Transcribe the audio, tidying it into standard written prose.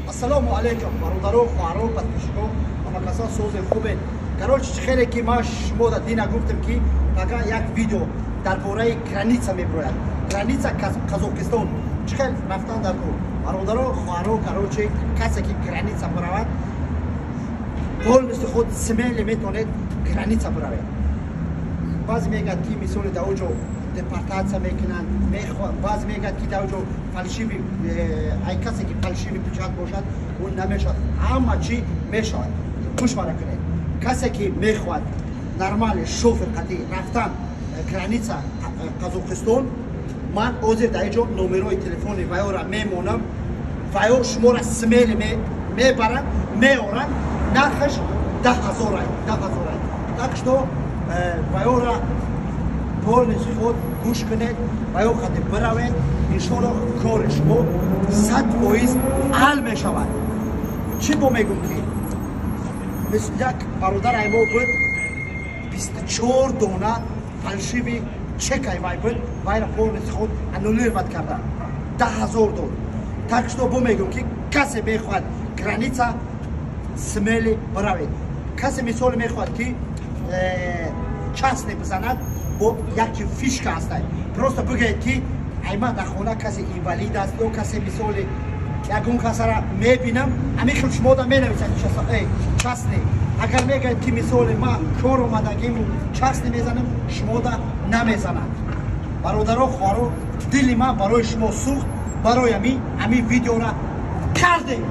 Ассалому алайкум, бародаро, хоҳаро, подписчико, ҳама касо сози хубе. Короче, хеле ки ман шумо да дина гуфтам, ки пага як видео дар бораи граница меброяд. Граница Қазоқистон. Чӣ хел рафтан дар кор? Бародаро, хоҳаро, короче, касе ки граница биравад, полностью худ смело метавонед граница биравед. Баъзе мегӯяд, ки мисоли дар оҷо депортатсия мекунанд, баъзе мегӯяд, ки дар оҷо фальшивый, ай касе ки фальшивый печать бошад, ӯ намешавад. Ҳама чӣ мешавад. Гӯш мара кунед. Касе ки мехоҳад нормально шофер қати рафтан граница Қазоқистон, ман ҳозир дар инҷо номерои телефони вайора мемонам. Вайо шуморо смело мебаранд, меоранд. Нархаш 10 000 ай, 10 000 ай. Так что вайора полностью худ гӯш кунед, вайо қади биравед, иншоалло, кори шумо 100% ҳал мешавад. Чӣ бо мегӯм, ки як бародар мо буд, 24 дона фальшивый чекай вай буд, вайра полностью худ аннулировать карда, 10 000 дод. Так что бо мегӯм, ки касе мехоҳад граница, смело биравед. Касе мисоле мехоҳад, ки частный бизанад, бо як чи фишка ҳастай. Просто бигӯед, ки айма дар хона касе инвалид аст ё касе, мисоли, ягон касара мебинам, ҳамин хел шумода менависад. Частный агар мегӯяд, ки мисоли ман кор омадагиму частный мезанам, шумода намезанад. Бародаро, хоҳаро, дили ман барои шумо сӯхт, барои ҳамин видеора кардем.